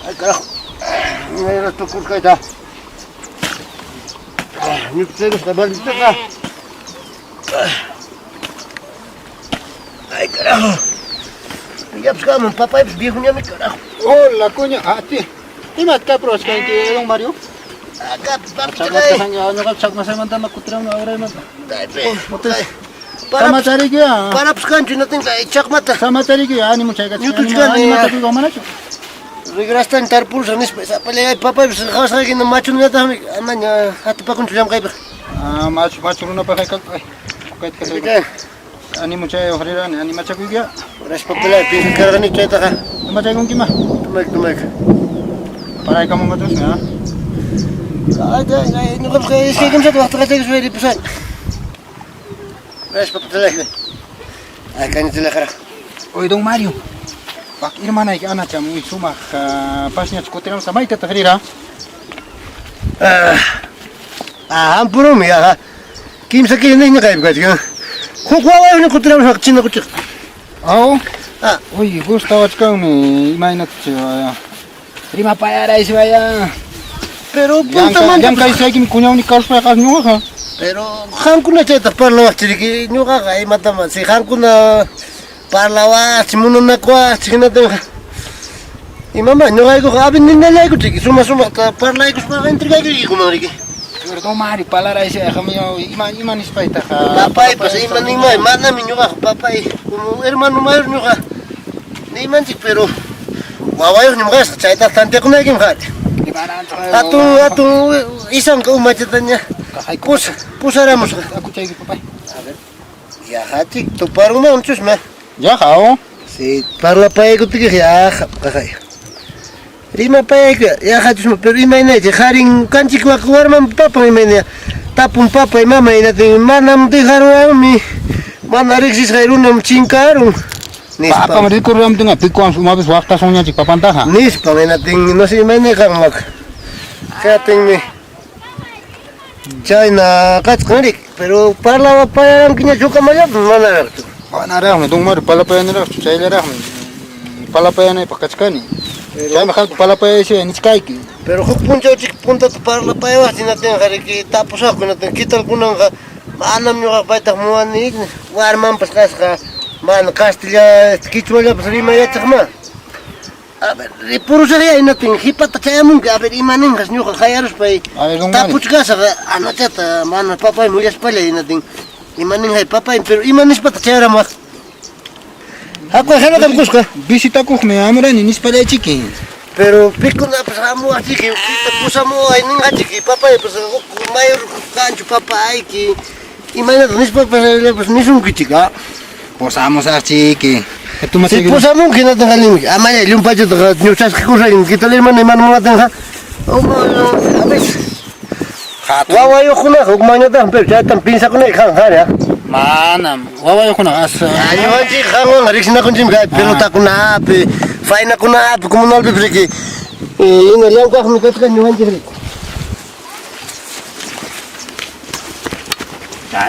Ay, carajo. Imayna tukurqayta. Ñuqchaykusqa malditoqa. Ay, carajo. Pillapas kanman, papaypas viejoñami, carajo. Hola, coño. Ah, ti. Imat kaprochkanki, don Mario? Acá, papichay. Ñuqa chakmasaymanta kutiramuni awraymanta. Kaypi. Samachariki ya. Parapas kanchu, natinqa chaqmata. Samachariki ánimo chayka. Ñutuchkani. Animata manachu. Regrastan tarpursa nispa sapallay papaypas qawasqayki machuñataqmi amaña atipakunchu llamkaypaq. Ah, machu machu runapaq kay. Kaypi. Animo chay uqrirani, animachakuyki. Ras papalay pinsarqani chaytaqa. Tumachaykunkima. Tumayk tumayk. Paraykamunqachusmi, ah. Ay, ñuqapas kay iskay kimsata waqtaqachaykuspa ripusani. Ras papalay. Ay, kañatila carajo. Oye, don Mario. Wak hermanayki Anacha muy sumaq pasñach kutiramusqa maytataq rira? Ah, ampurumi ya. Kimsa killa niña kaypi kachkan. Huk wawayuqña kutiramusqa china kuchiqa. Aw. Ah. Oye, gustawachkanmi imaynatach rimapayaray vaya. Pero puntamanta Llamkaysaykimi kuñawni kawsayqa ñuqaqa. Pero qamkuna chayta parlawaqchiriki ñuqaqa imatama si qamkuna parlawaqchik munanakuwaqchik hinatinqa imama ñuqaykuqa avenidallaykuchiki suma sumaqta parlaykuspaqa entregaykuykikuman riki. Pero don Mario palaraysiayqa ima ima nispaytaqa. Papaypas ima ninmay manami ñuqaqa papay como hermano mayor ñuqa niymanchik pero wawayuqñam kasqa chaytaqa tantiakunaykim qari. Hatun hatun isanka umachataña pusaramusqa. Akuchayki papay. A ver, yaqachik tuparunman chusma. Yaqa, aw. Sí, parlapayakuptikiqa yaqa qaqay. Rimapayayku yaqachusma, pero imaynaychik qarin kanchik warman papan imayna tapun papay mamay hinatin manam dejaruwanmi mana riqsisqay runam chinkarun nispa. Papan rikuramtinqa pikuwan umapis waqtasunñachik papantaqa. Nispa hinatin no sé imayna qanmaq. Katinmi chayna kachkan rik, pero parlapayarankiñachu hukamallapas manaraqchu. Manaraqmi, don Mario palapayanaraqchu, chayllaraqmi palapayanaypaq kachkani. Chaymi qamta palapayashay nichkayki. Pero huk punchawchik puntata parlapayawaqchik hinatinqa riki tapusaqku hinatin ¿qué tal kunanqa manam ñuqaqa paytaqa muwani warmanpas kasqa mana castilla quichuallapas rimay yachaqma. A ver, ripurusaqya hinatin qhipata chayamunki a ver ima ninqas ñuqa qayaruspay A ver, don Mario. tapuchkasaq anachata mana papayman willaspalla hinatin ima ninqay papay pero ima nispataq chayaramuwaq. Hakuy hanaqam kuska. Visitakuqmi hamurani nispallaychiki. Pero pikunapas hamuwaqchiki pita pusamuway ninqachiki papaypas huk mayor kanchu papayki imaynata nispapas nisunkichik ah. Pusamusaqchiki. Si pusamunki hinatinqa ninki amalla llumpaychataqa ñuchasqikusayki ¿qué tal hermana imana munatinqa? A veces wawayuqkunaqa huk mañataqmi pero chaytam pinsakunayki qan qari ah. Manam wawayuqkunaqa as Ñuqanchik qanwanqa riqsinakunchikmi kay pelotakunapi, fainakunapi, comunalpipas riki. Hina llamk'aqmi kachkan ñuqanchik riki.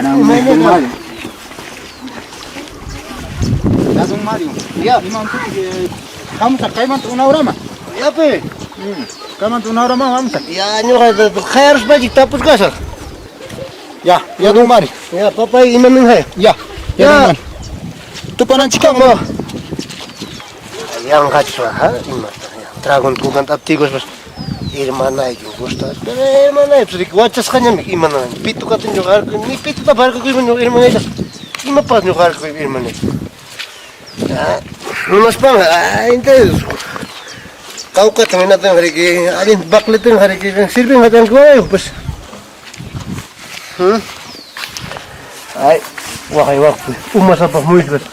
Don Mario. Ya, don Mario. Ya. Iman tuki hamusaq kaymanta una horama. Yapi. Kaymanta una horama hamusaq. Ya ñuqa qayaruspaychik tapuchkasaq. Ya, ya don Mario. Ya papay ima ninqay. Ya, ya don Mario. Tupananchikkama. Yanqachusqa ha imata ya. Tragon kukanta aptikuspas hermanayki gusta. Pero hermanaypas riki wachasqañami imanani. Pitu katin ñuqa harkuy, ni pitutapas harkakuyman ñuqa hermanaytas. Imapas ñuqa harkuy hermanayta. Ah, munaspanqa entonces qawqatan hinatinqa riki allin baqlitinqa riki sirvinqa chanki wawayuq pues. Ay, waqay waqpi umasapaq muychkas.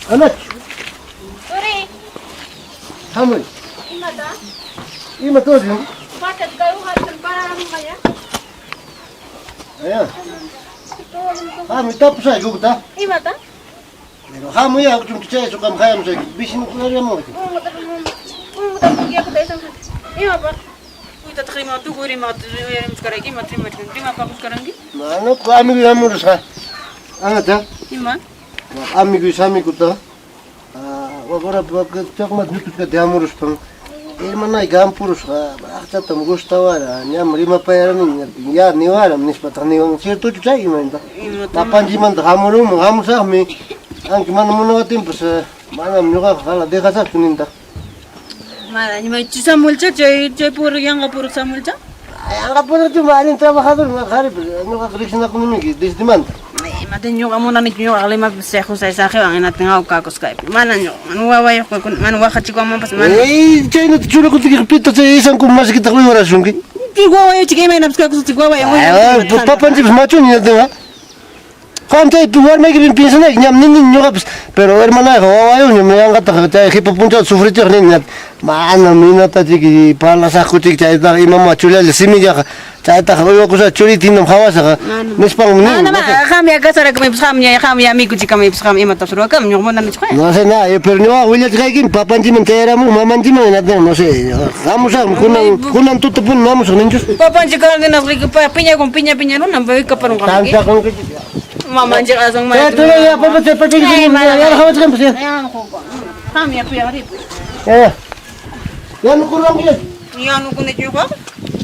Anach. Turi. Hamuy. Imata? Ima turi? Patat karuhatun pararamunqaña. Ayan. Hamuy tapusayki hukta. Imata? Pero hamuy hakuchunki chay suqam hayamusayki. Vecinukunariamunki. Unguta yakuta isanqa. Imapaq? Uytataq rima tukuy rimata uyarimuchkarayki imata rimachkan rimapakuchkaranki? Mana amigo hamurusqa. Anacha. Ima? Amigo samikuta. Waqora chaqmata ñutuchkata hamuruspan. Hermanay gampurusqa aqchatam gustawara, ñam rimapayarani, ya niwaram nispataq niwan, ciertochu chay imaynataq? Papanchikmanta hamurunman, hamusaqmi, aunque mana munawatinpas manam ñuqaqa jala dejasaqchu nintaq. Mana, maychu Samuelcha, chay chay puriq yanqa puriq Samuelcha? Yanqa puriqchu allin trabajador qharipas, ñuqaqa riqsinakunimiki desdemanta. Imata ñuqa munanichu ñuqa Limapi chay José Saqiwan hinatin hawka kakusqaypi. Mana ñuqa, mana wawayuq mana waqachikuwanmanpas mana. Ey, chaynata churakuntikiqa pitaq chay isanku masikitaq uywarasunki? Chay wawayuchik imaynapas kakusunchik wawayuq. Papanchikpas machuña hinatinqa. Qam chaypi warmaykipim piensanayki, ñam nini ñuqapas, pero hermanayqa wawayuqñam yanqataq chay qipa punchawta sufrichiq nini, manam hinatachiki parlasaqkuchiki chaytaqa imamá chullalla simillaqa chaytaqa uywakusqa churiyta hinam qhawasaq nispanmi nin. Mana, qamya casarakumaypas qamña qamya mikuchikamaypas qam imatapas ruwakam ñuqa munanichu. No sé nada, pero ñuqa willachikaykim papanchikman chayaramun mamanchikman hinaptin no sé, hamusaqmi kunan kunan tutapuni hamusaq ninchus. Papanchik cardenasqa piñakun piña piña runam wikaparunqa. Tantakunkichik. Mamanchik aswan Chay turay ya papa chay pachayki ya hawachkanpas ya. Qamya puyaripuy. Ya. Yanukurqanki. Yanukunichu ñuqaqa.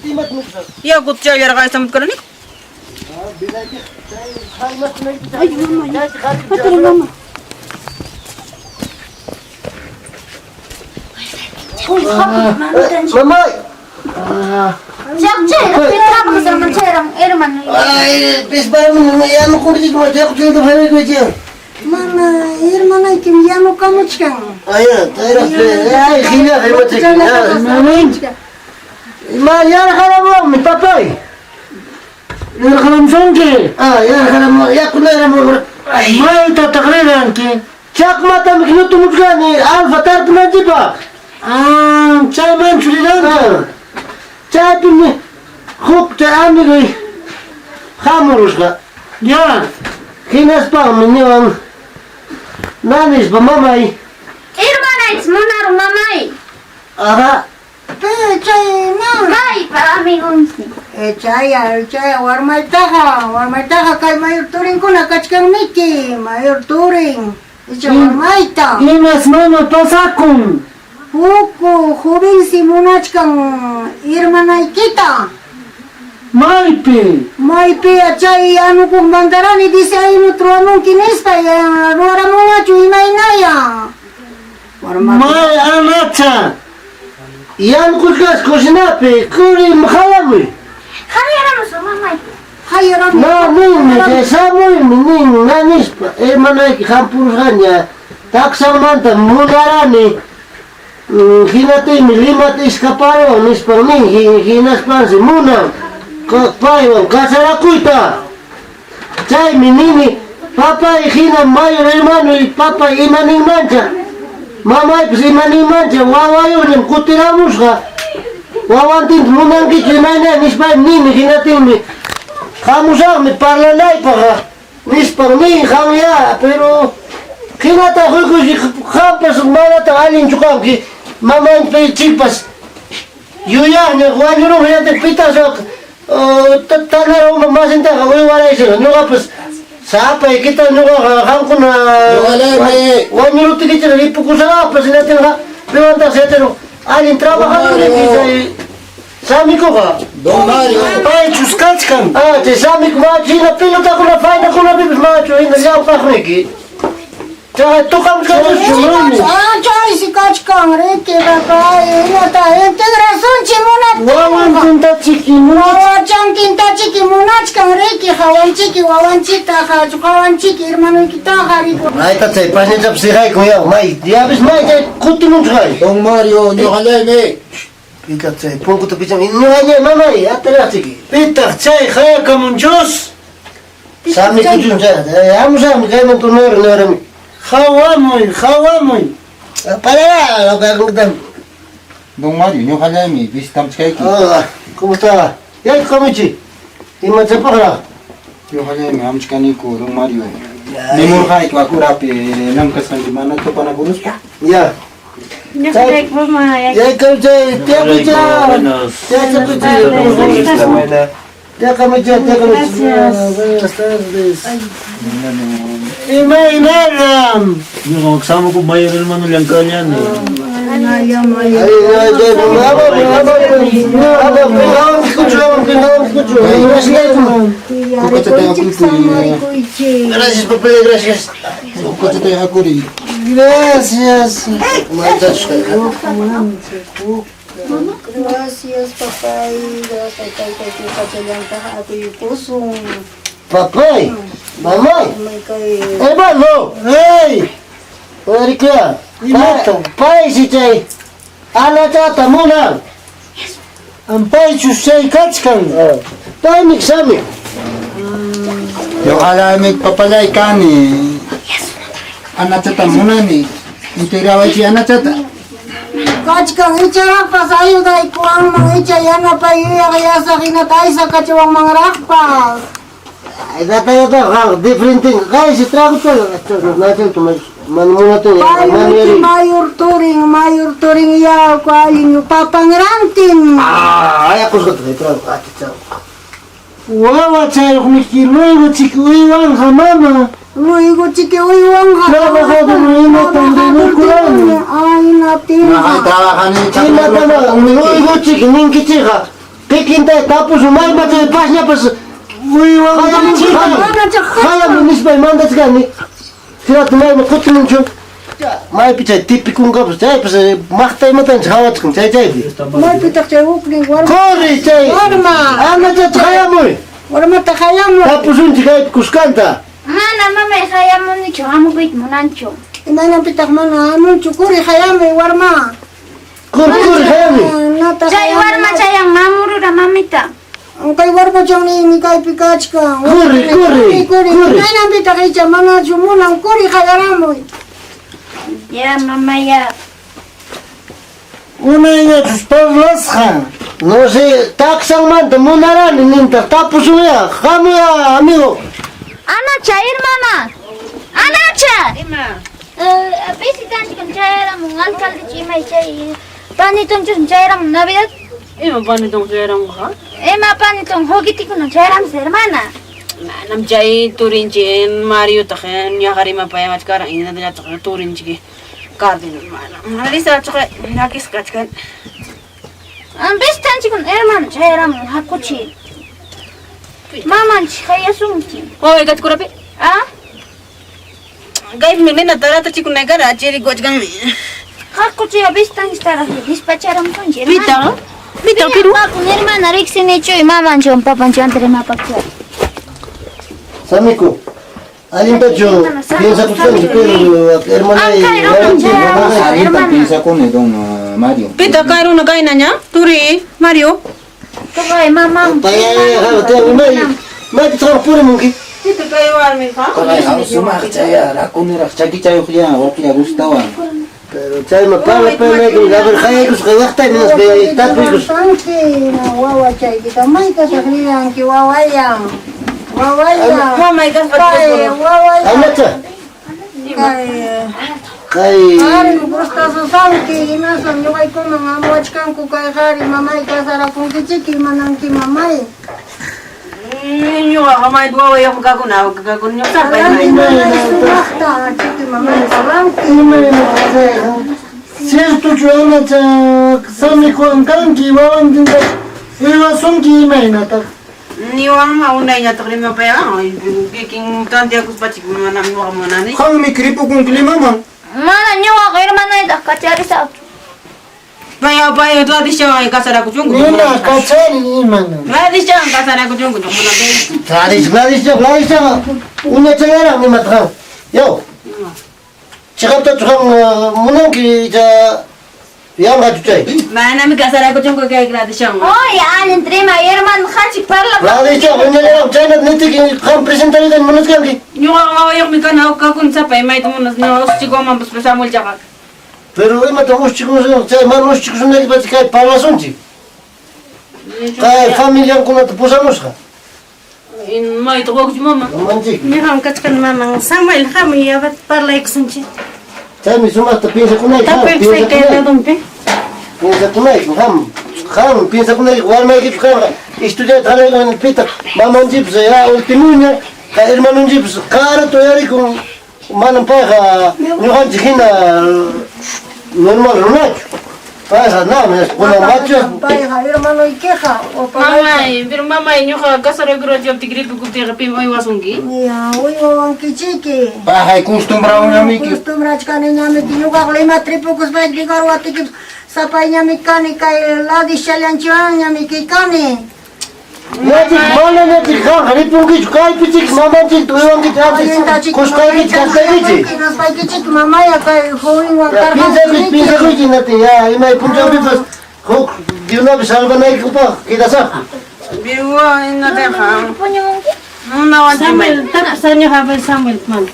Imat mikusaq. Yakuta chayllarqa aysamuchkaraniku. Ay, mamá. Mamá. Ay, Mana, hermanaykim yanukamuchkan. Ay, ay, Ma yarqaramuwanmi, papay. Yarqaramusunki? Ah, yarqaramuwan, yakunayramuwan. Maytataq riranki? Chakmatam ñutumuchkani, alfa tarpunanchikpaq. Ah, chaymanchu riranki? Chaypimi huk chay amigoy hamurusqa. Ya. Hinaspanmi niwan, nanispa mamay. Hermanaychis munarun mamay. Ajá. Chay ma. Maypa amigonsi. Chay, chay warmaytaqa, warmaytaqa kay mayor turinkuna kachkanmiki, mayor turin. Icha warmayta. Imas mama pasakun? Huk jovensi munachkan hermanaykita. Maypi? Maypi chay yanukuq mandarani dice aynu truamunki nispa ruwaramunñachu imaynaya. May anacha. Yanukuchkas cocinapi, kuri halamuy. Hayaramusun mamay. Hayaramuy. No, ninmi, chay samuymi nin, nanispa, hermanayki hampurusqaña, taksanmanta munarani, hinatinmi Limata escaparuwan nispan nin, hinaspansi munan paywan casarakuyta. Chaymi nini, papay hina mayor hermano y papay ima ninmancha, mamaypas ima ninmancha, wawayuqñam kutiramusqa, wawantinta munankichu imayna nispaymi nini, hinatinmi hamusaqmi parlanaypaq nispan nin qamya, pero hinata quykusi qampas manataq allinchu kanki, mamanchikpas yuyaqña wañurun hinataq pitas tanara masintaqa uywaraysiqa ñuqapas sapaykita ñuqaqa qamkuna wañuruptikichik ripukusaqpas hinatinqa piwantaqsi yacharun allin trabajadorniki chay Samikuqa. Don Mario. Paychus kachkan. Ah, chay samiku machu hina pelotakuna faynakunapipas machu hina llamk'aqniki. Chay tuqamchkanchu mami. Ah, chaysi kachkan riki papay, hinata integrasunchik munaptin. Wawantinta chiki munachkan. Wawachantinta chiki munachkan riki hawanchiki wawanchikta hawanchiki hermanoykitaqa riki. Mayta chay pasñachapas siqaykun yaw, may, yabis may chay kutimunchu hay. Don Mario, ñuqallaymi. Pitaq chay punkuta pichan, ñuqañay mamay, ataraqchiki. Pitaq chay hayakamunchus? Samikuchun chay, hamusaqmi kayman tunayro niwarami. Hawamuy, hawamuy. Parará, loca, Don Mario, ñuqallaymi visitamchkayki. Ah, ¿cómo está? Yaykumichi. Imachapaqraq? Ñuqallaymi hamuchkaniku, Don Mario. Nimurqayki wakurapi llamkasqanki mana tupanakuruspa. Ya. Ñuqallayku mamay. Yaykuchay, tiyakucha. Tiyakucha. Tiyakamucha, tiyakamucha. Buenas tardes. Imaynallam? Ñuqa samuku mayor hermano llank'allani. Gracias, papá, gracias. Gracias. Gracias, papay. Gracias, taytay. Kachallantaq akuykusun. Papay, mamay. Hermano, ¡Ey! Erika, Imata? pay si chay anachata munan. Ampaychus chay kachkan. Paymi sami. Ñuqallaymi papallay kani. Anachata munani. Integrawaychi anachata. Kachkan icharaqpas ayudaykuwanman icha yanapay yuyaq yasaq hinata aysakachiwanmanraqpas. Ay, data yata, ha, diferente. Kay si trago to, natin to man muna to. Paymi mayor turin yaku allin papanrantin. Ah, ay ako sa trago. Ah, chao. Wawa chayuqniki luego chiki uywanja mama. Luego chiki uywanja. Trabajador imatan denukurani. Ay, natinqa. Ñuqay trabajani Imata luego chiki ninkichiqa. Kikinta tapus mayma chay pasñapas Uywanchika. Hayam nispa mandachkani. Siratu mayma kutimunchu. Maypi chay tipikunkapas chaypas maqta imatan hawachkan chay chaypi. Maypitaq chay huknin warma. Corre chay. Warma. Anachata hayamuy. Warmata hayamuy. Tapusunchik kaypi kuskanta. Mana mamay hayamunichu, hamukuyta munanchu. Imaynanpitaq mana hamunchu kuri hayamuy warma. Corre, corre, hayamuy. Chay warma chayan mamurura mamita. Kay warmachan niymi kaypi kachkan. Corre, corre, Kuri. corre. Imaynanpitaq icha manachu munan kuri hayaramuy. Ya mamá ya. Unayñachus parlasqa. No sé, taksanmanta munarani nintaq tapusunya. Hamuya, amigo. Anacha, hermana. Anacha. Ima. Visitanchikum chayaramun alcalde imay chay panitonchus chayaramun Navidad. Ima panitong chayaramunqa? Ima paniton juguetikuna chayaramus hermana. Manam chay turinchik Mariotaq ñaqari imapayamachkaran hinallataq turinchik Cárdenas mana. Mana risachuqa llakisqa kachkan. Visitanchikuna hermano chayaramun hakuchi. Mamanchik hayasunki. Waway kachkurapi? Ah? Kaypimi nina taratachikunay kara achirikuachkanmi. Hakuchi visitanchitaraq despacharamusunchik Pitaq? Pitaq piru? Papun hermana riqsinichu mamanchikwan papanchikwan rimapakcha. Samiku. Allintachu piensakusqanki pero hermana y Allinta piensakuni don Mario. Pitaq kay runa kayna ña? Turi, Mario. Tuqay mamam. Payay, maypi purimunki. Pitaq kay warmiqa? Kay sumaq chaya rakuniraq chakichayuqlla wawqilla gustawan. Pero chayma parlapaymaykum, a ver, hayaykusqa waqtaymi nispa tapuykus. Sanki wawa chaykita maytataq riranki wawaya. Wawaya. Mamay kasqa Kay wawaya. Anacha, Kay kay Qarim gustasusqanki hinaspa ñuqaykuman amuwachkanku kay qhari mamay kasarakunkichik imananki mamay. Ñuqaqa mayta wawayuqmi kakuna kakuna ñuqsapay Ranti mamay sumaqta chiki mamay ranti. Ciertochu anacha samikuwan kanki wawantinta uywasunki imaynataq. Niwanma unayñataq rimapayawan kikin tantiakuspachik manam ñuqa munani. Qammi kripukunki Limaman. Mana ñuqaqa hermanaytaq kacharisaq. Pay pay Gladyschawan kasarakuchunku. Nina kachani imana. Gladyschawan kasarakuchunku munani. Gladys, Gladys, Gladys, uñachallaraq nimataq. Yaw. Chiqaptachu qam munanki icha yanqachu chay. Manami kasarakuchunku kay Gladyschawan. Oy, allin rima hermano hachik parla. Gladys, uñallaraq chaynata nitiki qam presentarita munachkanki. Ñuqaqa wawayuqmi kana kakuna sapay mayta munas ñuqa usuchikuwanmanpas Samuelchaqa. Pero imata uschikusun chay mana uschikusunaykipacha kay parlasunchik. Kay familiankunata pusamusqa. Mayta wawqi mama. Mamanchik. Ñuqam kachkan maman Samuel hamuy yabat parlaykusunchik. Chaymi sumaqta piensakunayki. Tapuykusay kay ladunpi. Piensakunayki, qam. Qam piensakunayki warmaykipas qamqa estudiayta qalaykunan pitaq mamanchikpas ya ultimuña kay hermanunchikpas qarata uyarikun manam payqa ñuqanchik hina normal runachu. Payqa na, kunan machas. Payqa hermanoykiqa Mamay, pero mamay ñuqa casarakurachiyaptiki ripukuptiyqa pim uywasunki? Ya, uywawankichiki. Payqa costumbraunamiki. Costumbrachkaniñamiki ñuqaqa lima tripukuspayki rikarwaptikipas sapayñami kani kay ladishallanchiwanñamiki kani. Ñachik mana ñachik qamqa ripunkichu kaypichik mamanchikta uywankichik antes kusqaykichik kasqaykichik. Hinaspaykichik mamaya kay jovenwan Piensakuychik, piensakuychik natin ya imay punchawpipas huk Diosnapi salvanaykupaq quedasaqku. Biwa inataqa. Munawanchik Samuel, tapusaq ñuqa Samuel man.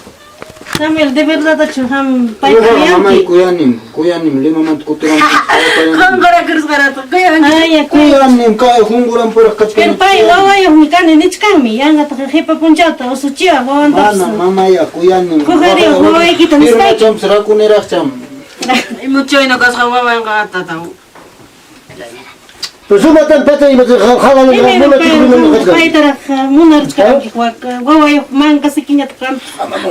Samuel, de verdadachu qam payta Ñuqaqa mamay kuyanki? kuyanim, kuyanim Limamanta kutiramuptin. Qanqara cruzqarata kuyanki. Ay, ya kuyanki. Kuyanim kay Junquranpuraq Pero kachkani. pay wawayuqmi kani nichkanmi, yanqataqa qipa punchawta usuchiwa wawantapas. Mana mamaya kuyanim. Kujariyuq wawaykita nispayki. Irmacham rakuniraqcham. Imuchayna kasqa wawanqa tatan. Pero sumatan pacha ima qhalan Ima paytaraq munarchkanki wawayuq mankasikiñataq qam.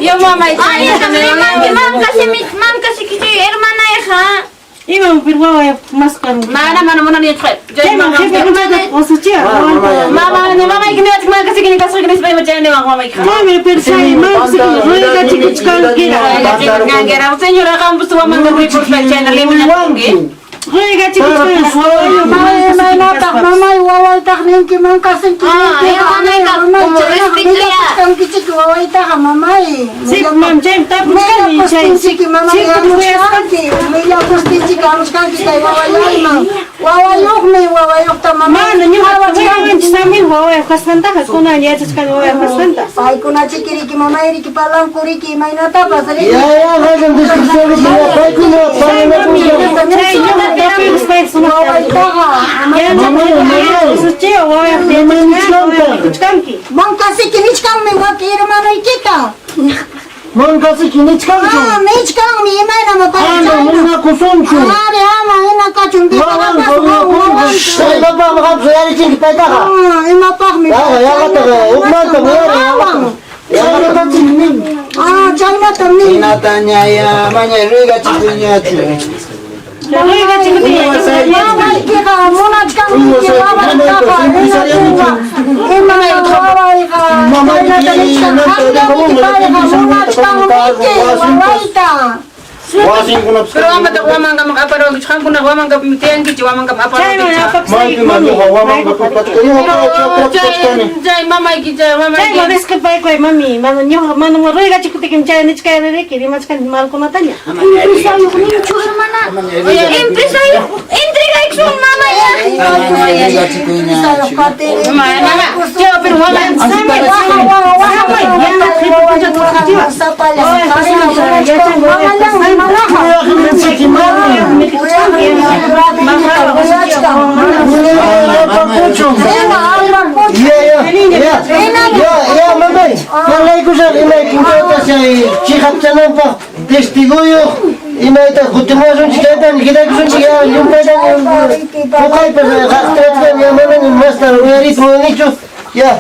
Ya mamay. Ay, rimanki mamkasikichu hermanayqa. Ima pero wawayuq maskarunki. Mana mana munani chqay. Chayman qipa punchawta usuchiwa wawanta. Mama, mamayki niwachik mankasikiña kasqayki nispa ima chay niwan mamayki. Chaymi pero chay mankasikiña ruygachikuchkankiraq. Señora, qampas wamanqa ripurpa chayna limañakunki. Ruygachikuchkanraq wawayuq Imaynataq mamay wawaytaq ninki mankasinki Ah, ninki hermanayqa como respeto ya. Millakusqankichik wawaytaqa mamay. Sí, mam, chaymi tapuchkani chay. Millakustinchik mamay Chayta amuchkanki. Millakustinchik amuchkanki kay wawallayman. Wawayuqmi wawayuqta mamay. Mana ñuqa wawanchik Samuel wawayuq kasqantaqa kunan yachachkani wawayuq kasqanta. Paykunachiki riki mamay riki palanku riki imaynatapas riki. Ya ya hagan discusión ya paykuna Chay mami, paykuna. chay ñuqa tapuykuspayta sumaqta. Wawaytaqa Yanqataqa usuchiwa wawayuq yachachkani wawayuq rikuchkanki. mankasiki nichkanmi waki hermanoykita. Mankasiki nichkanchu. Ah, nichkanmi imaynama Ama paychayna. munakusunchu. Ari ama hina kachun Wawan munakunchu. Imapaqmi qampas uyarichinki paytaqa. Imapaqmi. Yaqa yaqataqa hukmanta uyari Wawan. Chayratachik nin. Ah, chaynatam nin. Hinatañaya mañay ruygachikuyñachu. Ruygachikutin Mamaykiqa munachkanmiki wawaytaqa hinakuwa. Ima wawayqa chaynata nichkan qamllamiki payqa munachkanmiki wawayta. Wasinkunapas Pero amataq wamankamaq aparwankichu qamkunaqa wamankapi tiyankichik wamankapi Chayman aparwankichik. apapusayki Maypi mami. ñuqa wamankapi pachkani, ñuqa chakrapi pachkani. Chay mamayki chay Chayman mamayki. disculpaykuy mami, mana ñuqa mana ruygachikutikim chay nichkani riki rimachkani malkunataña. Empresayuq ninchu hermana. Empresayuq entregaykusun mamaya. Ruygachikuyñachu. Mama, chay pero waman. Samuel, yanqa qipa punchawta usuchiwa. Kuyaqninchik mami. Yapakuchun. Ya ya ya ya ya mamay parlaykusaq imay punchawta chay chiqapchananpaq testiguyuq imayta kutimuwasunchik chaytan quedaykusunchik ya llumpaytan uqaypas qaqtrachkan ya manaña masta uyariyta munanichu ya.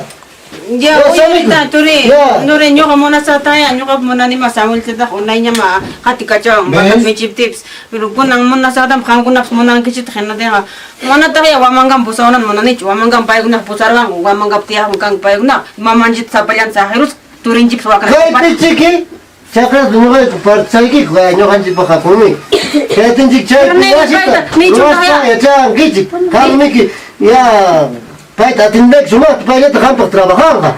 Ya, Ya, uyarita turi. Ya. Nuri ñuqa munasataya, ñuqa munanima Samueltataqa unayñama qatikachawan ¿Ves? michiptipas. Pero kunan munasatam qamkunapas munankichitaq hinataqa. Manataq ya wamankan pusawanan munanichu, wamankan paykunaq pusarwanku, wamankapi tiyaqmi kanku paykunaqa. Mamanchikta sapallanta saqirusqa, turinchikpas wakra. Kaypichiki chakrata ñuqayku partisaykiku kay ñuqanchikpaq hakunmi. Chaytinchik chaypi Pero wasita payta, nichu ruwaspa taya. yachankichik. Qanmiki ya payta atendayki sumaqta payllata qampaq trabajanqa.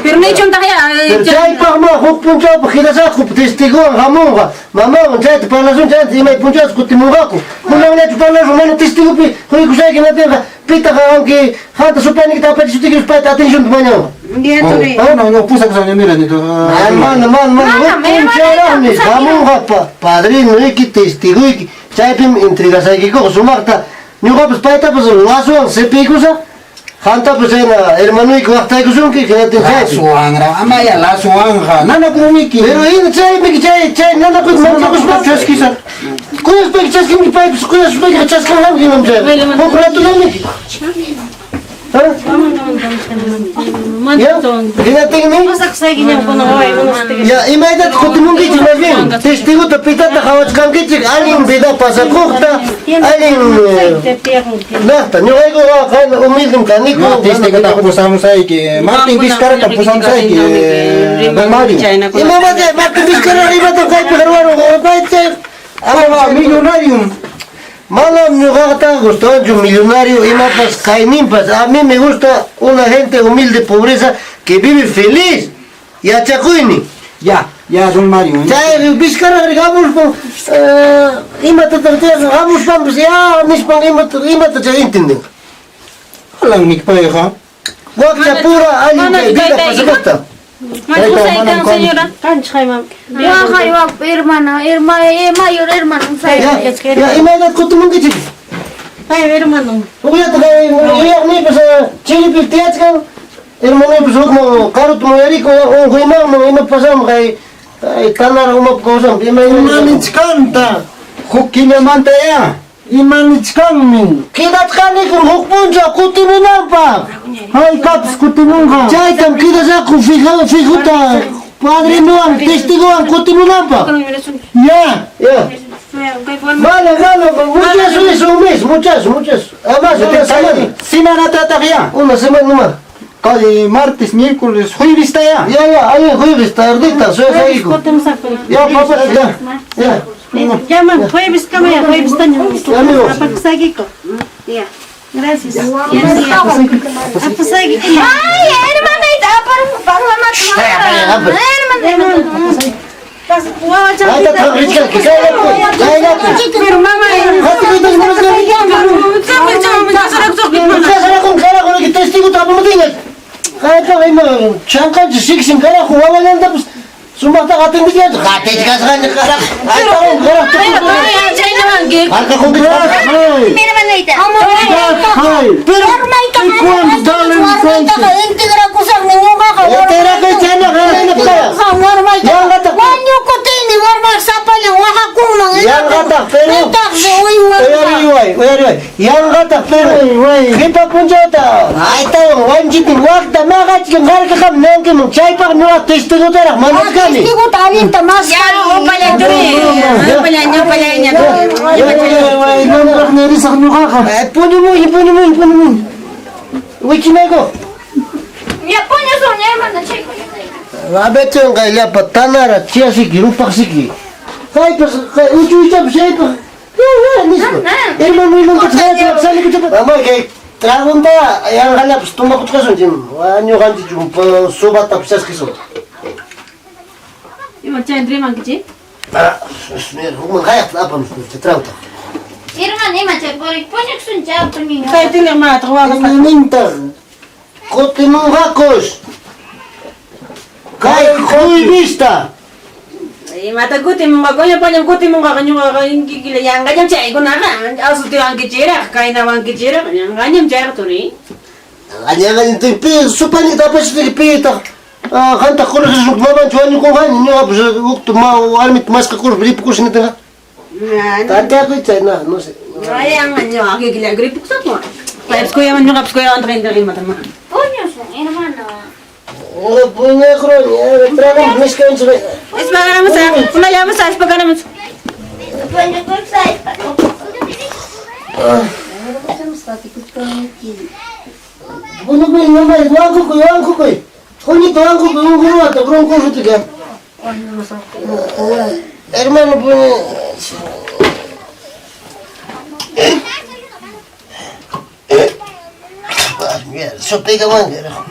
Pero nichuntaq ya. Pero chaypaqma huk punchawpaq qidasaqku testiguwan hamunqa. Mamawan chayta parlasunchik antes imay punchawtas kutimunqaku. Kunanñachu parlasun mana testigupi quykusayki natinqa pitaq qanki qanta supaynikita apachisutiki payta atencionta mañanqa. Ya, turi. Mana ñuqa pusakusaq mira nito. Mana, mana, mana, huk punchawraqmi hamunqa padrinoyki, testiguyki, chaypim entregasaykikuqa sumaqta. Ñuqapas paytapas lasuwan sipiykusaq, qantapas chayna hermanoyki waqtaykusunki, hinatin chaypi. Lasuwanra, amaya lasuwanja. Nanakunmiki. Pero hina chaymi chay chay nanakuyta manchakuspa chaskisaq. Kuyaspayki chaskinki paypas kuyasuspaykiqa chaskinqanki hinam chay. Huk ratulamiki. Ha? Wamankamanta mami. Ya, hinaptinmi ya imaytataq kutimunkichik más bien testigota pitataq qawachkankichik allin vida pasakuqta allin naqta ñuqaykuqa qayna humildem kaniku. No, testigota pusamusayki. Martin Vizcarrata pusamusayki. Don Mario. Imamata Martin Vizcarra imatam kaypi ruwarun payta Ama millonarium. Manam ñuqata gustawanchu millonario imapas kayninpas. A mí me gusta una gente humilde, pobreza, que vive feliz. Yachakuynin. Ya, ya, don Mario. Chay Vizcarra hamuspan imatataq chayqa hamuspanpas ya nispan imata imata chay entendinqa. Alanmi payqa. Wakcha pura allin chay vida pasakaqta. Mana qusay kan señora. Waqay waq hermana, hermana, mayor hermano. Ya, ya imaynat kutimunkichik. Ay, hermano. Hukllata kay yuyaqniypas chiripi tiyachkan. Hermanoypas hukman karuta muyarikun unquymanman ima pasanman kay kay tanara umapa kawsanpi imayna Imanichkanta. Huk killamanta ya. Imanichkanmi. Quedachkanikum huk punchaw kutimunanpaq. Haykapis kutimunqa. Chaytam quedasaqku fija fijuta padrinowan testigowan kutimunanpaq. Ya. Ya. Malo, malo, muchacho es un mes, muchacho, muchacho. Además, una semana. Semanatataq ya. Una semana nomás. Kay martes, miércoles, jueves ya. Ya, ya, ahí en jueves, tardita, soy hijo. Ya, papá, ya. Ya. Llaman jueves kama ya jueves taño. Amigo. Apasaykiku. Ya. Gracias. Apasaykiku. Ay, hermanita, aparu parlamata. Hermana. Ahí está, richka, cállate, cállate. Pero mamá, Casara carajo, que testigo tampoco tengas. Kayta ima chanqanchik siksin carajo wawallantapas sumaqta qatinkichikchu qatichkasqanchik carajo. Aytawan carajo. Arka qunkichik. Mi hermanita. Hay. Pero Ikuan dalen Warmaytaqa integrakusaqmi ñuqaqa. Enteraqay chayna qanayna paya. Warmayta. Yanqataq. Wañukutiymi warmaq sapallan waqakunman. Yanqataq pero Pitaqsi uywanqa. Uyariway, uyariway. Yanqataq pero qipa punchawta aytawan wanchitin waqta maqachkin qarqaqam nankiman chaypaq ñuqa testigotaraq manachkani. Testigota allinta Ya, maskay. upallay turi. Upallay, upallay, Way, nombraqni risaq ñuqaqa. Puñumuy, puñumuy, puñumuy. Wichinayku. Ya puñusun, hermana, chay. Abetun kay llapa tanara chiasiki rupaqsiki. Kaypas kay uchuychapas chaypaq. Nispa. Hermano imantas Mamá kay tragunta yanqallapas tumakuchkasun chim. Wañuqanchik subata chaskisun. Ima chay rimankichik? Ah, mira, hukman hayaqta apamus traguta. Hermana, ima chay puñusun chay puñusun. Kay tinig ma tawag Imanintaq kutimunqakus. Kay juybista. Imata kutimunqa kuña pañam kutimunqaqa ñuqaqa inkikilla yanqallam chaykunaqa asutiwankichiraq kaynawankichiraq yanqañam chayqa turi. Añaña pi supani tapashtiki pitaq qantaq quriqsisuk mamanchu wañukunqaña ñuqapas hukta ma warmita maskakurpa ripukusqa nitaqa. Tanteakuy chay na, no sé. Yanqa ñuqa kikilla gripukusaqku. Paypas kuyawan ñuqapas kuyawantaq intiqa imata ma. Puñusun, hermana. Uqa puñakuruni, trago mishkanchik. Ispagaramus, unallamus, ispagaramus. Puñukuy mamay, wankukuy, wankukuy. Quñita wankukuy, unquruwata, broncosutika. Hermano, puñu. Ah, mierda, sopega wanka, carajo.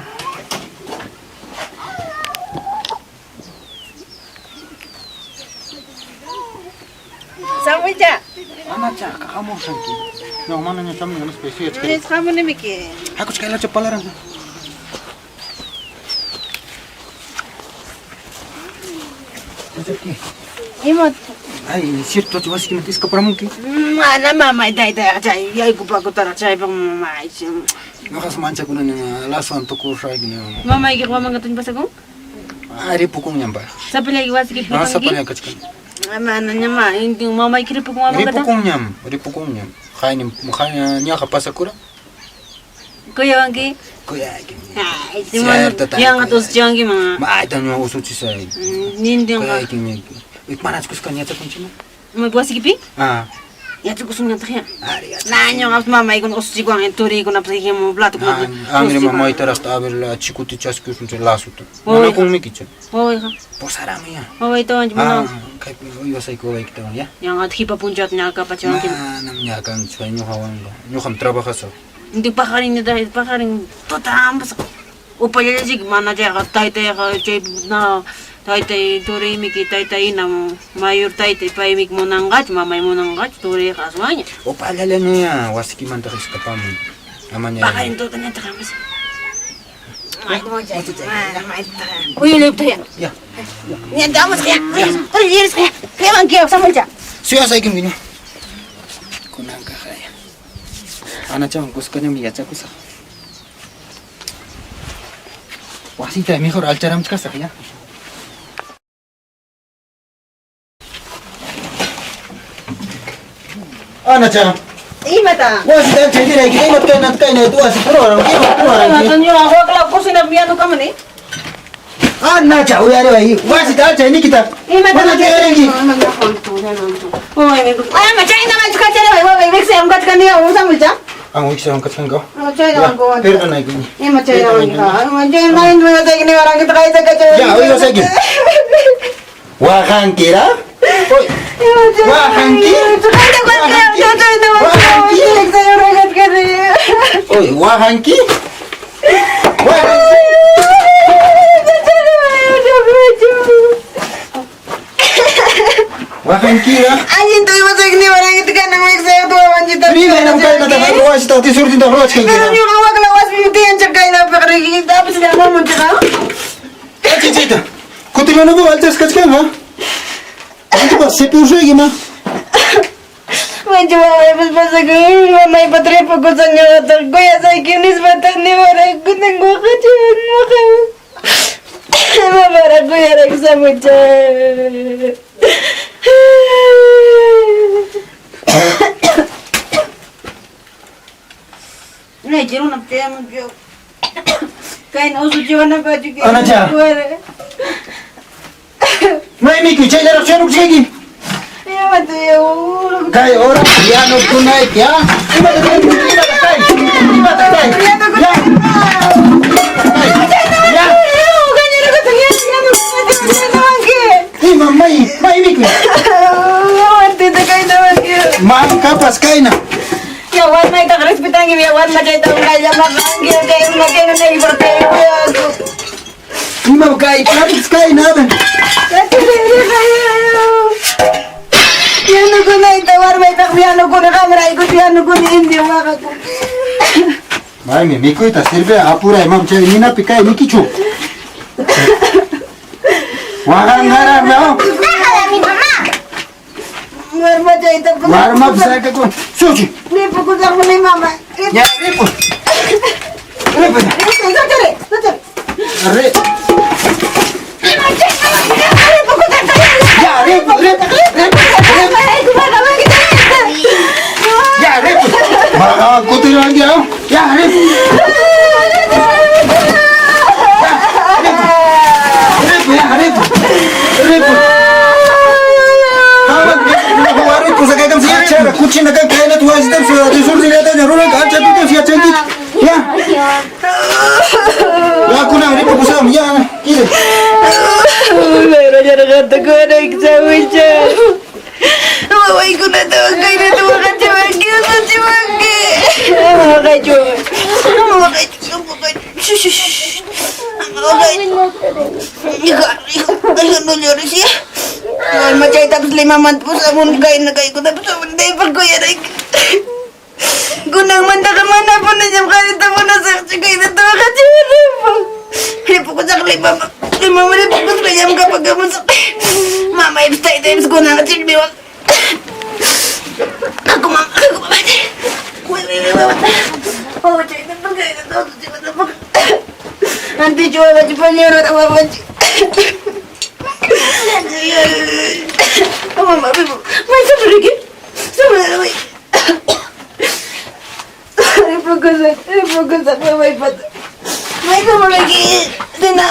Samwicha. Anacha, hamushanki. No, mana ña chamunga nispa suyachkani. Nisqamunimiki. Hakuch kaylacha palaran. Ima Ay, cierto, wasikimanta iskaparamunki. mana mamay taytayqa chay yaykupakutaraqa chaypaq mamay. Ñuqas manchakunani laswan tukurayki. Mamaykiqa wamanqa pasakun? Ah, ripukunñam payqa. Sapallayki wasiki Ah, sapallan kachkan. Mana ñama intin mamayki ripukun wamanqata. Ripukunñam, ripukunñam. Hayni, hayni ñaqa pasakura. Kuyawanki? Kuyayki. Ay, Cierto, tan yanqa kuyayki. tusuchiwankiman. Mayta ñuqa usuchisay. Nintinqa. Kuyayki ñayki. Manachu kuskan yachakunchikman? Wasikipi? Ah. Yachakusunñataq ya. Ari, yachakusun. Na, ñuqapas mamaykuna usuchikuwan, turiykunapas himu platokunata. Amri mamaytaraqta a ver la chikuti chaskiusun chay lasuta. Oiga. Manakunmiki chay. Wawayqa. Posarami ya. Wawaytawanchik Ah, mana. kaypi uywasayki wawaykitawan ya. Yanqata hipa punchawta ñakapachiwankiman. Manam ñakanchu chay ñuqawanqa. Ñuqam trabajasaq. Inti paqarin paqarin tutampas upallallachik mana chayqa taytayqa chay na taytay turiymiki taytay hina mayor taytay paymiki munanqachu mamay munanqachu turiyqa aswanña. Upallallaña wasikimantaq escapamun. Amaña. Paqarin tuta ñataq amas. Uyulaypaq ya. Ya. Ñanta amas ya. Quri ya. Kuyawanki Samuelcha. Suyasaykim ña. Kunanqa haya. Anachawan kuskañami yachakusaq. Wasita mejor alcharamchkasaq ya. Anacha, Imata? wasita alchay imat kaynata kaynata wasita ruwaranki, imat ruwaranki. Ñuqa waklaw cocinapi yanukamani. Anacha, uyariway, wasita alchay nikita. Imata Mana uyarinki. Ama chaynamanchu kachariway waway riqsiyam kachkani Samuelcha. Ang wiksawan kachkanka. Chaynaman kuwan. Perdonayki. Ima chaynaman ka. Chaynaman uywasayki niwaranki taqayta kachawanki. Ya, uywasayki. Waqankira? Oy, Waqanki? Oy, waqanki? Waqanki? Waqankira? Allinta uywasayki niwaranki kanan wiksayuqta wawanchita. Rimaynam kaynata wasita tisurtinta Pero ruwachkankira. ñuqa wakla wasipimi tiyanchik kaynapiq riki tapis llamamunchik Chichita. Kutimanapa alchashkachkanqa. Antipas sipiushayki ma. Manchu mamaypas pasakun mamaypa tripakusan ñuqataq kuyasayki nispataq niwaray kunan waqachiwan waqawan. Mamara kuyaray Samuelcha. Lechero tiyamunchu. Kayna usuchiwanapaqchu Anacha. Maymiki chayllaraq chanukuchkanki. Imata yaw. Kay ora yanukunayki, ah? Imata kay? Imata kay? Imata kay? Ya. Ya. Ima may maymiki. Mankapas kayna. Ya warmaytaqa respetanki ya warmachayta unqayllamakanki kay kay naypaq Ima kay platos kayna. Yanukunayta warmaytaq yanukuni qamraykuchu yanukuni indio waqaku. Maymi mikuyta sirve apuray mam chay ninapi kay mikichu. Waqanqaraqmi, ah. Déjala a mi mamá. Warmachayta Warmapas harkakun. Suchi. Ripukusaqmi mama. Ya ripu. Ripu. Re. Ya ripu, ripu, ripu, ripu. Ya ripu. Maka kutiranki, ah. Ya ripu. Ripu, ya ripu. Ripu. Ya. Ya kunan ripu kusam, ya. Kire. Pero yarqata kuwarayki Samuelcha. Wawaykunata kaynata waqachiwanki usuchiwanki. Ama waqaychu. Ama waqaychu, ama waqaychu. Shh, shh, shh. Ama waqaychu. Hija, hija, hija, no llores, ya. Warmachaytapas Limamanta pusamun kayna kaykunata pusamun daypaq kuyarayki. Kunanmantaqa manapunañam qarita munasaqchu kaynata waqachiwananpaq. Ripukusaq Limama. Limama ripukuspa llamkapakamusaq. Mamaypas taytaypas kunanqa chillmiwan. Aku mama, aku mama. Wait, wait, wait, wait. Wawachayta pagkaynata usuchiwananpaq. Antichu wawachi pañuelota wawachi. Mamá, may sabriki. Sabriki. Ripukusaq, ripukusaq mamaypata. Maytam munanki, Tina?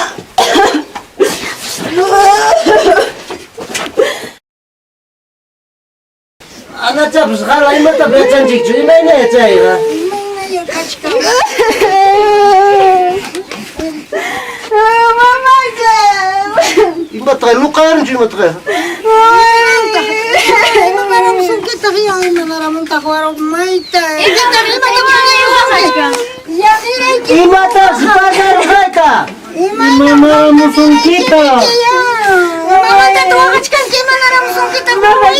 Anachapas qara imatapas yachanchikchu, imayna yachayqa? Imaynalla kachkan. Mamacha! Imataq luqaranchu imataq? Imanaramusunkitaq ya, imanaramuntaq warmayta. Ya nirayki. Imatas pasarqayta? Imanaramusunkita. Imamantataq waqachkanki imanaramusunkita mamay.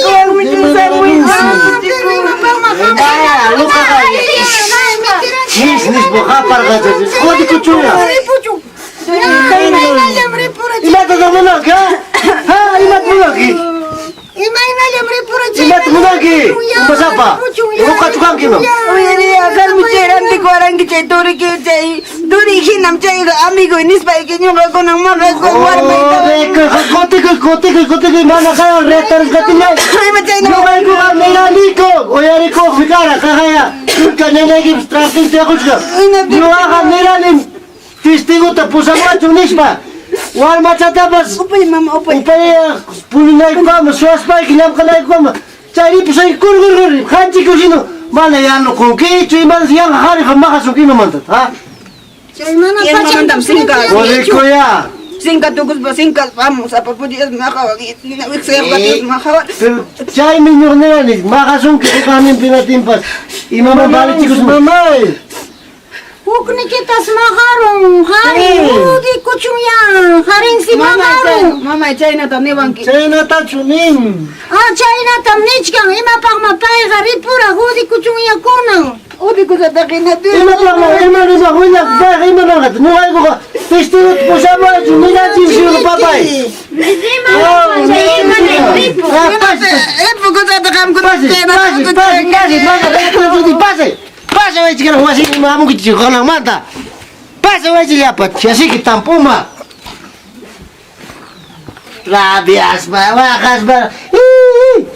Ah, luqaqa. Nis nispa qaparqachachis. Qutikuchuya. Ripuchun. Imaynallam ripura. Imatataq munanki, ha? Ha, imata munanki? Imaynallam ripura. Imata munanki? Umasapa. Luqachu kanki imam? Uyariya, qanmi chay rantikuwaranki chay turiki chay turi hinam chayqa amigoy nispayki ñuqakunan maqakuwan warmayta. Kutikuy, kutikuy, kutikuy, mana kaywan retarqatillay. Ima chayna Ñuqaykuqa miraniku, uyarikuqmi kara, qaqaya, chunka ñañaykipas tranquil tiyakuchkan. Ñuqaqa miranim testigota pusamuwachun nispa. Warmachatapas Upay mama, upay. upaya puñunaykukama, suwaspayki llamk'anaykukama, chayripas ay kurkurkur, qanchikusino, mana yanukunkichu, imanas yanqa qhariqa maqasunki imamanta, ha? Chay mana Imamantam sinka. Qurikuya. Sinka tukuspa sinka vamos apapuyas maqawan wiksayapatias maqawan. Pero chaymi ñuqnirani, maqasunki uqanin pinatinpas, imaman valichikus mamay. Huknikitas maqarun, qhari, udi kuchunya, qarinsi maqarun. Mamay chaynata niwanki. Chaynatachu nin. Ah, chaynatam nichkan, imapaqma payqa ripura, hudi kuchunyakunan. Udi kusataqa hinaptin. Imapaqma, ima rimaq willaq payqa imananqata, ñuqaykuqa testigota pusamuwaychu ninanchik papay. Ah, pase, Ripukusata qamkuna pase, pase, pase, pase, mana retrasudi, pase. Pase waychikara wasiyman hamunkichik qananmanta. Pase waychillapa, chasiki tampuma. Rabiaspa, waqaspa. ii,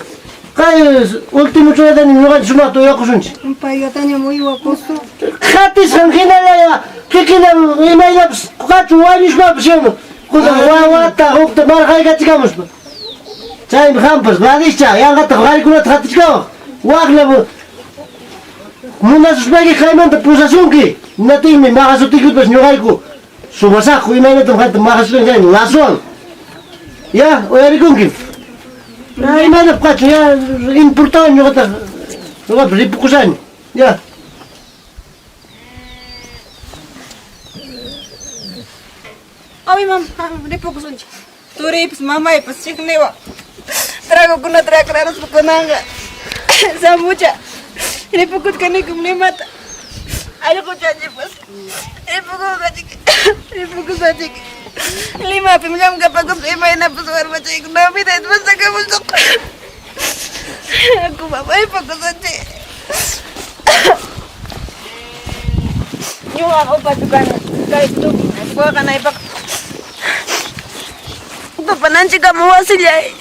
Kay último churatani ñuqanchik sumaqta uyakusunchik. Payllatañam uywakusun. Qatisqan hinallaya kikinan imayllapas qachun wañushpapas yanu. Kunan wawata hukta marqaykachikamuspa. Chaymi qampas Gladyscha yanqataq qarikunata qatichkawaq. Waqla munasuspayki kaymanta pusasunki. Natinmi maqasutiykipas ñuqayku sumasaqku imaynatam qanta maqasutan chaymi lasuwan. Ya, uyarikunki. Ya, imaynap qachun ya importawan ñuqataq ñuqapas ripukusani. Ya. Ay, mam, ripukusunchik. Turiypas mamaypas chiqniwan. Tragokunata akraruspa kunanqa. Samucha. Ripukuchkanikum Limata. Allquchanchikpas. Ripukunqachik. Ripukusanchik. Limapim llamkapakuspa imaynapas warmachayku Navidad pasakamusaq. Aku mamá ripukusanchik. Ñuqaqa upachu kani kay tuki waqanaypaq. Tupananchikkama wasillay.